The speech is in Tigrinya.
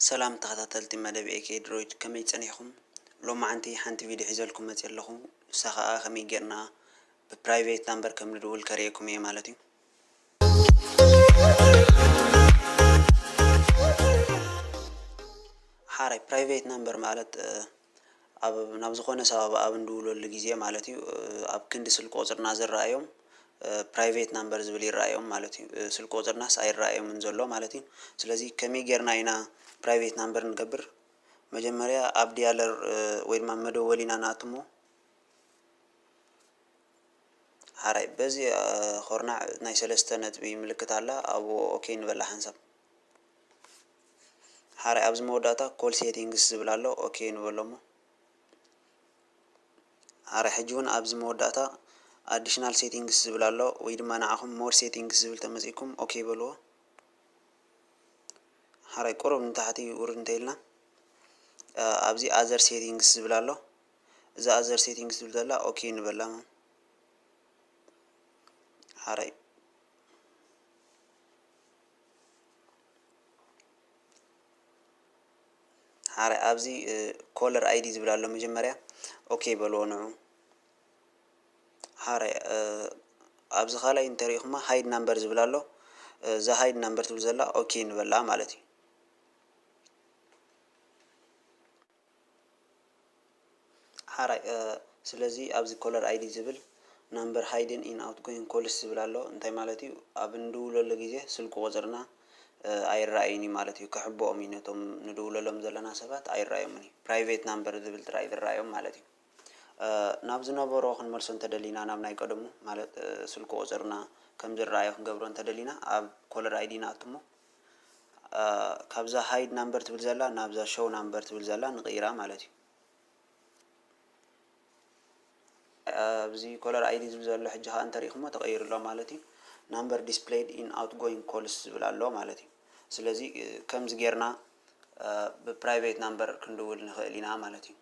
ሰላም ተኸታተልቲ መደብ ኤኬ ድሮይድ፣ ከመይ ጸኒሕኩም? ሎማዓንቲ ሓንቲ ቪድዮ ሒዘልኩም መጽየ ኣለኹ። ንሳ ኸኣ ከመይ ጌርና ብ private number ከም ንድውል ከርእየኩም እየ ማለት እዩ። ሓራይ፣ private number ማለት ኣብ ናብ ዝኾነ ሰብ ኣብ እንድውለሉ ግዜ ማለት እዩ። ኣብ ክንዲ ስልኪ ቁጽርና ዝረኣዮም private number ዝብል ይረኣዮም ማለት እዩ። ስልኪ ቁጽርናስ ኣይረኣዮምን ዘሎ ማለት እዩ። ስለዚ ከመይ ጌርና ኢና private number ንገብር? መጀመርያ ኣብ dialer ወይ ድማ መደወሊና ንኣትሞ። ሓራይ፣ በዚ ኮርናዕ ናይ ሰለስተ ነጥቢ ምልክት ኣላ፣ ኣብኡ ኦኬ ንበላ ሓንሳብ። ሓራይ፣ ኣብዚ መወዳእታ call settings ዝብል ኣሎ፣ ኦኬ ንበሎ እሞ። ሓራይ፣ ሕጂ እውን ኣብዚ መወዳእታ additional settings ዝብል ኣሎ፣ ወይ ድማ ንዓኹም more settings ዝብል ተመጺእኩም ኦኬ በልዎ። ሓራይ፣ ቁሩብ ንታሕቲ ውርድ እንተኢልና፣ ኣብዚ other settings ዝብል ኣሎ። እዚ other settings ዝብል ዘላ ኦኬ ንበላ። ሓራይ፣ ሓራይ፣ ኣብዚ caller ID ዝብል ኣሎ፣ መጀመርያ ኦኬ በልዎ ንዑ። ሓራይ፣ ኣብዚ ካልኣይ እንተሪኢኹማ hide number ዝብል ኣሎ። እዛ hide number ትብል ዘላ ኦኬ ንበላ ማለት እዩ። ሓራይ፣ ስለዚ ኣብዚ caller ID ዝብል number hidden in outgoing calls ዝብል ኣሎ። እንታይ ማለት እዩ? ኣብ እንደውለሉ ግዜ ስልኪ ቁጽርና ኣይረኣይን እዩ ማለት እዩ። ክሕብኦም እዩ፣ ነቶም ንድውለሎም ዘለና ሰባት ኣይረኣዮምን እዩ። Private number ዝብል ጥራይ ዝረኣዮም ማለት እዩ። ናብ ዝነበሮ ክንመልሶ እንተደሊና፣ ናብ ናይ ቀደሙ ማለት ስልኪ ቁጽርና ከም ዝረኣዮ ክንገብሮ እንተደሊና፣ ኣብ caller ID ንኣትሞ፣ ካብዛ hide number ትብል ዘላ ናብዛ show number ትብል ዘላ ንቕይራ ማለት እዩ። ኣብዚ caller ID ዝብል ዘሎ ሕጂ ኸዓ እንተሪእኹሞ ተቐይሩ ኣሎ ማለት እዩ። Number displayed in outgoing calls ዝብል ኣሎ ማለት እዩ። ስለዚ ከምዚ ጌርና ብ private number ክንድውል ንኽእል ኢና ማለት እዩ።